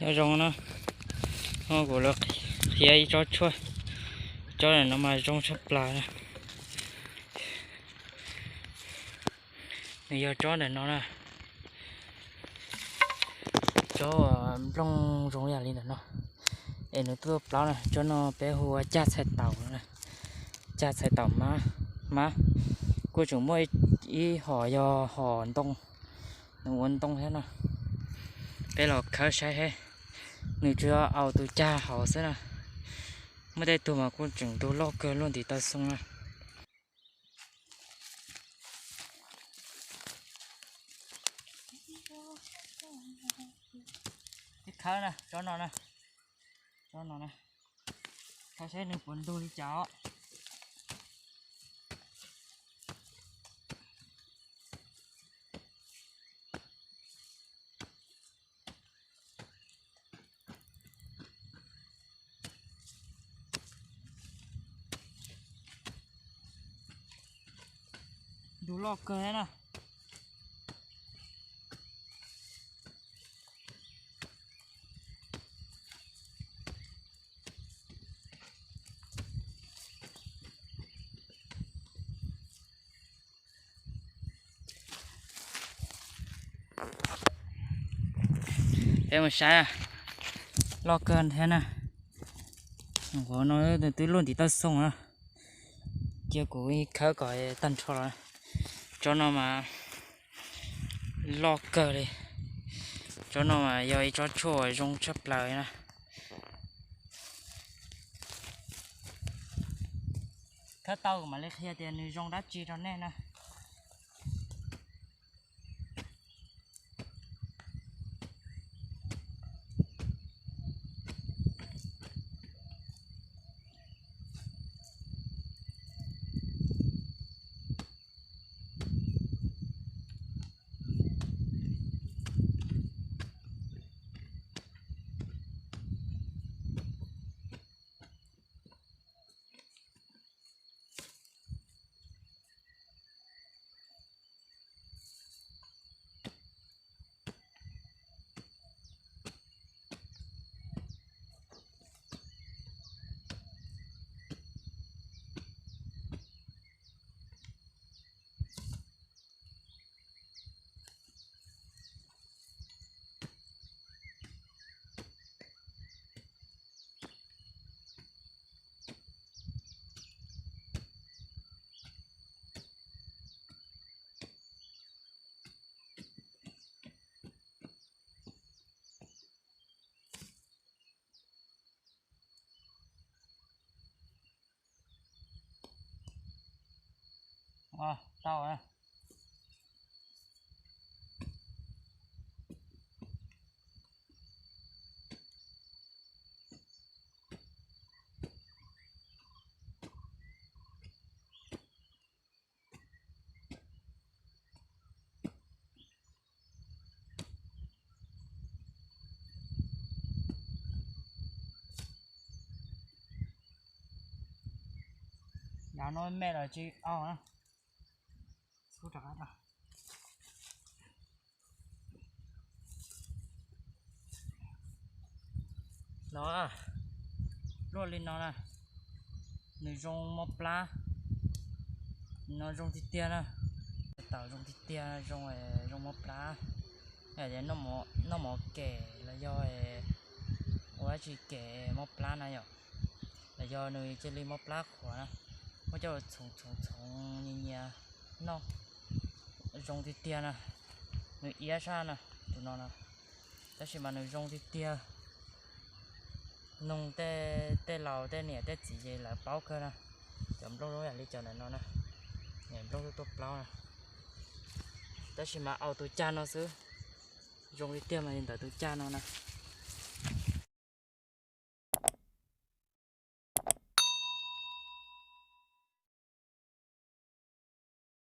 Nyob zoo na, kuv los qhia ib tsob tshuaj, tsob ntawm no mas zoo tshaj plaws na. Nws yog tsob ntawm no na, tsob nplooj zoo yam li ntawm no, es nws tuaj plaub na. Tsob no peb hu ua cag txhais taum, cag txhais taum mab. Kuj tseem muaj ib hom yog hom ntoo, nws ua ntoo thiab no. Peb los khawb saib thiab, nws tsuas yog aus tus cag hauv xwb na. Muaj tej tug mas kuj tseem ntug loj kawg luaj ntiv taw xoo na. Khawb na, tsob no na, tsob no na, khawb saib nws puas ntug li cas os. Ntug loj kawg thiab na. Peb mus saib, loj kawg thiab na. Qhov no twb luaj ntiv taw xoo na. Cia kuv khawb kom tag nrho los. Tsob no mas loj kawg li. Tsob no mas yog ib tsob tshuaj uas zoo tshaj plaws na. Khawb tau kuv mam li qhia tias nws zoo dab tsi rau nej na. Tau. Yav no me los tsis au na. No, luaj li no na, nws zoo mob plab. No zoo tiag tiag na, tau zoo tiag tiag, zoo, zoo mob plab. Noj mov kem los yog ua dab tsi kem mob plab na yom, los yog nws cia li mob plab qhuav na, muab coj txhoov txhoov txhoov nyias nyias noj, zoo tiag tiag na. Nws iab sab na, tus no na, tab sis mas nws zoo tiag tiag. Noog tej, tej laus tej niam tej txiv ces lawv paub kawg na. Cov nplooj zoo yam li cov ntawm no na, nplooj tuaj plaub na, tab sis mas au tus cag no xwb. Zoo li tiag mas li ntawd tus cag no na.